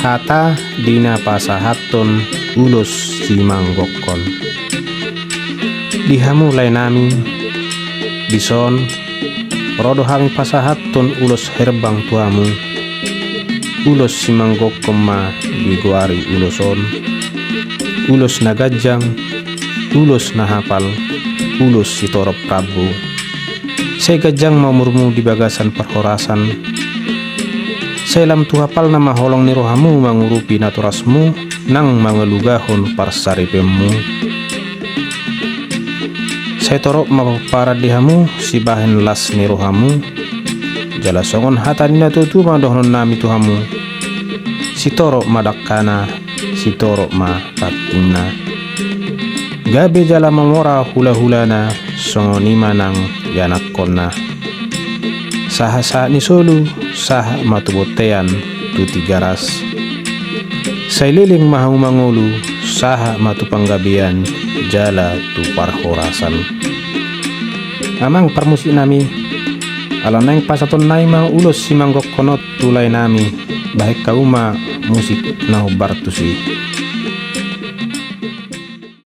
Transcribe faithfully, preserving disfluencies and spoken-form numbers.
Hata di na pasahathon ulos simanggokhon. Di hamu laenami, dison ro do hami pasahathon ulos herbang tu hamu. Ulos simanggokhon ma digoari ulos on. Ulos na ganjang, ulos na hapal, ulos sitorop rambu. Sai ganjang ma umurmu di bagasan parhorasan. Sai lam tu hapalna ma holong ni rohamu mangurupi natorasmu nang mangalugahon parsaripeonmu. Sai torop ma pomparan di hamu sibahen las ni rohamu. Jala songon hata ni natuatua ma dohononnami tu hamu: Sitorop ma dangkana, sitorop ma rantingna. Gabe jala mamora hulahulana, songon i ma nang ianakhonna. Sahatsahat ni solu, sahat ma tu bontean, tu Tigaras. Sai leleng ma hamu mangolu, sahat ma tu panggabean jala tu parhorasan. Amang parmusiknami, ala naeng pasahatonnami ma ulos simanggokhon on tu laenami, bahen hamu ma musik na hombar tusi.